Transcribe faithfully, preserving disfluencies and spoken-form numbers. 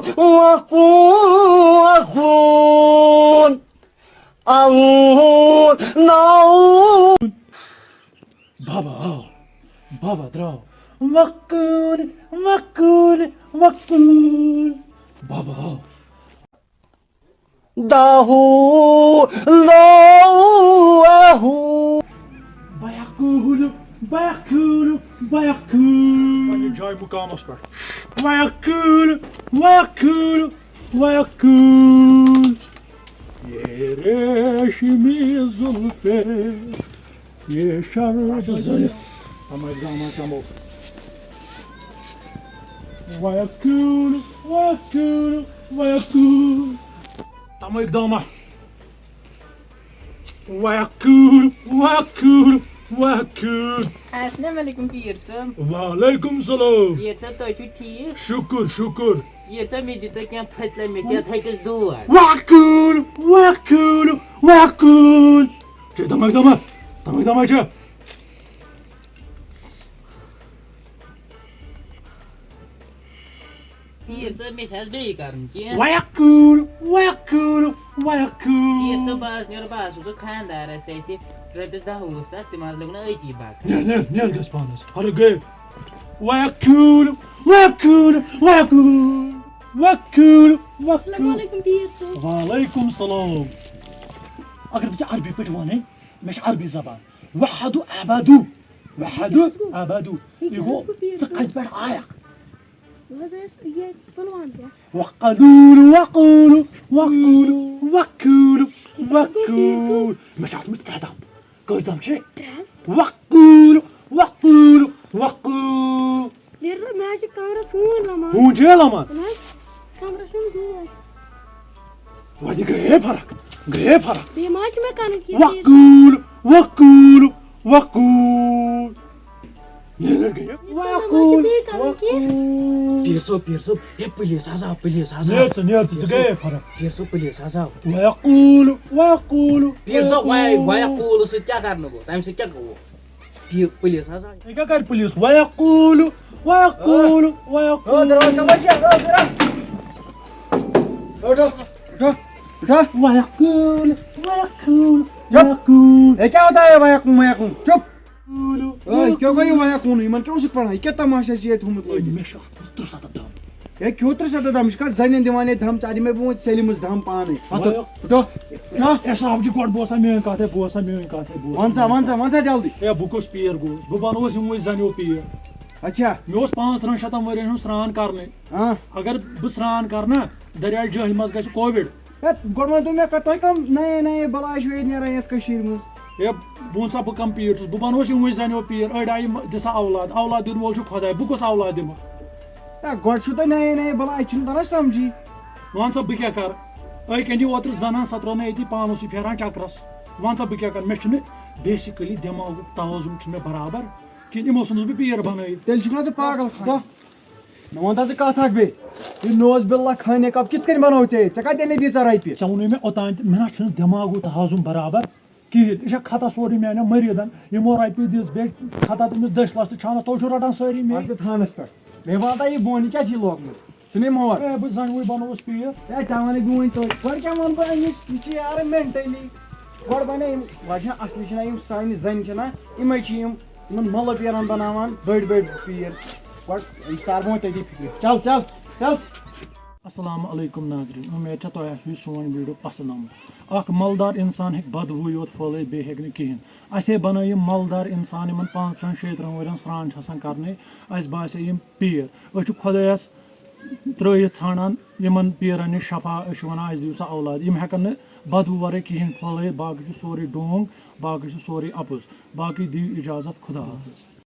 وقون، وقون، أعون، نعون. بابا آو، بابا درٛاو. وقون، وقون، وقون. بابا آو. داہو، لو، آہو. بیا کوٗل، بیا کوٗل، بیا کوٗل. پننہِ جایہِ مُقامس پٮ۪ٹھ۔ بیا کوٗل، بیا کوٗل، بیا کوٗل۔ یہ ریشمی زلفے، یہ شرط زنی۔ ہم اقدامات چمو۔ بیا کوٗل، بیا کوٗل، بیا کوٗل۔ تمو اقدامات۔ وکوٗل، وکوٗل، وکوٗل۔ السلام علیکم پیٖر صٲب۔ وعلیکم سلام۔ پیٖر صٲب، تُہۍ چھِو ٹھیٖک؟ شُکُر، شُکُر۔ پیٖر صٲب، مےٚ دِتو کینٛہہ پھٔتلہٕ، مےٚ چھِ یَتھ ۂٹِس دود۔ وکوٗل، وکوٗل، وکوٗل۔ چے دمک دمک، دمک دمک چے۔ پیٖر صٲب، مےٚ چھِ حظ بیٚیہِ کَرُن کینٛہہ؟ وَیَکوٗل، وَیَکوٗل، وَیَکوٗل۔ پیٖر صٲب، بہٕ حظ نیرٕ، بہٕ حظ چھُس خانٛدارَس سۭتۍ رۄپیَس دَہ وُہ ساس، تِم حظ لوٚگ نہٕ أتی بَکار۔ نیر، نیر، نیر گژھِ پانَس، فرق گٔے۔ وَیَکوٗل، وَیَکوٗل، وَیَکوٗل، وَیَکوٗل، السلام وَیَکوٗل۔ علیکم پیٖر صٲب۔ وعلیکم السلام۔ اگر بہٕ ژےٚ عربی پٲٹھۍ وَنَے، مےٚ چھِ عربی زبان۔ وحدو عبدو، وحدو عبدو۔ یہِ گوٚو، ژٕ کَتہِ پٮ۪ٹھ آیَکھ؟ بہٕ حظ ٲسٕس ییٚتہِ پُلوامہِ پٮ۪ٹھ۔ وقلولو، وقولو، وقولو، وقولو، وقولو۔ مےٚ چھِ اَتھ منٛز ترٛےٚ دَم۔ کٔژ دَم چھِ؟ ترٛےٚ۔ وقولو، وقولو، وقولو۔ ییٚلہِ مےٚ حظ چھِ کَمرَس ہوٗنۍ لَمان۔ ہوٗنۍ چھِ لَمان؟ نہ حظ، کَمرَس چھُنہٕ ہوٗنۍ۔ وۄنۍ گٔیے فرق، گٔیے فرق۔ بیٚیہِ ما چھِ مےٚ کَرٕنۍ کینٛہہ؟ وقول، وقول، وقول۔ نیر گٔیے۔ یہِ چھُنہٕ وۄنۍ چھِ بیٚیہِ کَرُن کینٛہہ۔ وقول۔ پیٖر صٲب، پیٖر صٲب، ہے پُلیٖس حظ آو، پُلیٖس حظ آو۔ نیر ژٕ، نیر ژٕ، ژٕ گٔیے فرق۔ پیٖر صٲب، پُلیٖس حظ آو۔ وقول، وقول، پیٖر صٲب، وۄنۍ، وقول۔ وۄنۍ وقول سۭتۍ کیٛاہ کَرنہٕ گوٚو؟ تَمہِ سۭتۍ کیٛاہ گوٚو؟ پیٖر پُلیٖس حظ آو۔ یہِ کیٛاہ کَرِ پُلیٖس؟ وقول، وقول، وقول۔ او، دروازٕ کَپٲرۍ چھِ؟ او، دروازٕ۔ اٹھو، اٹھو، اٹھو۔ وقول، وقول، چُپ۔ وقول۔ ہے، کیٛاہ ہوتا ہے وقول، وقول؟ چُپ۔ اے، کیٛاہ گوٚو یہِ وقول؟ یِمن کیٛاہ اوسُکھ پران؟ یہِ کیٛاہ تماشا چھُ ییٚتہِ تھوٚمُت لٲگِتھ؟ مےٚ چھُ اَتھ منٛز ترٛہ سَتَتھ دَم۔ ہے، کیٛاہ ترٛہ سَتَتھ دَم؟ یہِ چھُ کانٛہہ زَنٮ۪ن دِوان ییٚتہِ دَم، ژٕ دِ مےٚ برونٛہہ سیلہِ منٛز دَم پانَے۔ ہَتہٕ، وَلہٕ۔ اٹھو، اٹھو۔ ہے، صاحب جی، گۄڈٕ بوز سا میٛٲنۍ کَتھ، ہے، بوز سا میٛٲنۍ کَتھ، ہے، بوز سا وَن سا، میٛٲنۍ۔ وَن سا جلدی۔ ہے، بہٕ کُس پیٖر گوٚوُس؟ بہٕ بَنووُس یِموٕے زَنیو پیٖر۔ اچھا۔ مےٚ اوس پانٛژترٕٛہَن شَتَن ؤرِین ہُنٛد سرٛان کَرنُے۔ ہاں۔ اگر بہٕ سرٛان کَرٕ نا، دٔریاے جٲہِل منٛز گژھِ کووِڈ۔ ہے، گۄڈٕ ؤنۍ تو مےٚ کَتھ، تۄہہِ کَم نَیے نَیے بَلاے چھِو ییٚتہِ نیران یَتھ کٔشیٖرِ منٛز؟ ہے، بہٕ وَنہٕ سا بہٕ کَم پیٖر چھُس، بہٕ بَنووُس یِموٕے زَنیو پیٖر، أڑۍ آیہِ یِم دِ سا اولاد، اولاد دِنہٕ وول چھُ خۄداے، بہٕ کُس اولاد دِمہٕ؟ ہے، گۄڈٕ چھِو تُہۍ نَیے نَیے بَلاے، اَتہِ چھِنہٕ تَران سَمجھی۔ وَن سا بہٕ کیٛاہ کَرٕ؟ أکۍ أنۍ یہِ اوترٕ زَنان سۄ ترٛٲو مےٚ أتی پانَس سۭتۍ پھیران چَکرَس۔ وَن سا بہٕ کیٛاہ کَرٕ؟ مےٚ چھُنہٕ basically دٮ۪ماغُک توازُن چھُنہٕ مےٚ برابر کِہیٖنۍ، یِمو ژھُنُس بہٕ پیٖر بَنٲیِتھ۔ تیٚلہِ چھُکھ نا ژٕ پاگل خانہ؟ مےٚ وَن تہٕ ژٕ کَتھ اَکھ بیٚیہِ۔ یہِ نوز باللہ خانہِ کَپ کِتھ کٔنۍ بَنوو ژےٚ ییٚتہِ؟ ژےٚ کَتہِ اَنے دِژ ژےٚ رۄپیہِ؟ ژےٚ ووٚنُے مےٚ اوٚتام تہِ، مےٚ نہ چھُنہٕ دٮ۪ماغُک توازُن برابر کِہیٖنۍ۔ یہِ چھا خطا سورُے میٛانٮ۪ن مٔریٖدَن، یِمو رۄپیہِ دِژ، بیٚیہِ خطا تٔمِس دٔچھ لَس تہٕ چھانَس، تُہۍ چھِو رَٹان سٲری مےٚ۔ اَتھ چھِ تھانَس پٮ۪ٹھ۔ مےٚ وَن تہٕ یہِ بونہِ کیٛاہ چھِ یہِ لوگمُت؟ ژٕ نِم ہور۔ ہے، بہٕ زَنہِ وٕے بَنووُس پیٖر۔ ہے، ژےٚ وَنے بہٕ وۄنۍ توتہِ۔ گۄڈٕ کیٛاہ وَنہٕ بہٕ أمِس؟ یہِ چھِ یارٕ mentally۔ گۄڈٕ بَنے یِم، وۄنۍ چھِنہ اَصلی چھِنہ یِم سانہِ زَنہِ چھِنہ، یِمَے چھِ یِم، یِمَن مۄلہٕ پیرَن بَناوان بٔڑۍ بٔڑۍ پیٖر۔ گۄڈٕ یہِ تارٕ بہٕ وۄنۍ تٔتی فِکرِ۔ چَل، چَل، چَل۔ السلام علیکم ناظرین، امید چھےٚ تۄہہِ آسِوٕ یہِ سون video پسند آمُت۔ اکھ ملدار انسان ہیٚکہِ بدبوٗ یوت پھٲلٲوِتھ، بیٚیہِ ہیٚکہِ نہٕ کِہیٖنۍ۔ اسے بنٲے یِم ملدار انسان یِمن پانٛژترٕٛہن شیٚیہِ ترٕٛہن ؤرین سرٛان چھِ آسان کرنَے، اسہِ باسے یِم پیٖر۔ أسۍ چھِ خۄدایس ترٛٲیِتھ ژھانڈان یِمن پیٖرن نِش شفا، أسۍ چھِ ونان اسہِ دِیِو سا اولاد۔ یِم ہیٚکن نہٕ بدبوٗ ورٲے کِہیٖنۍ پھٲلٲوِتھ، باقٕے چھُ سورُے ڈونگ، باقٕے چھُ سورُے اپُز۔ باقٕے دِیِو اجازت، خدا حافظ۔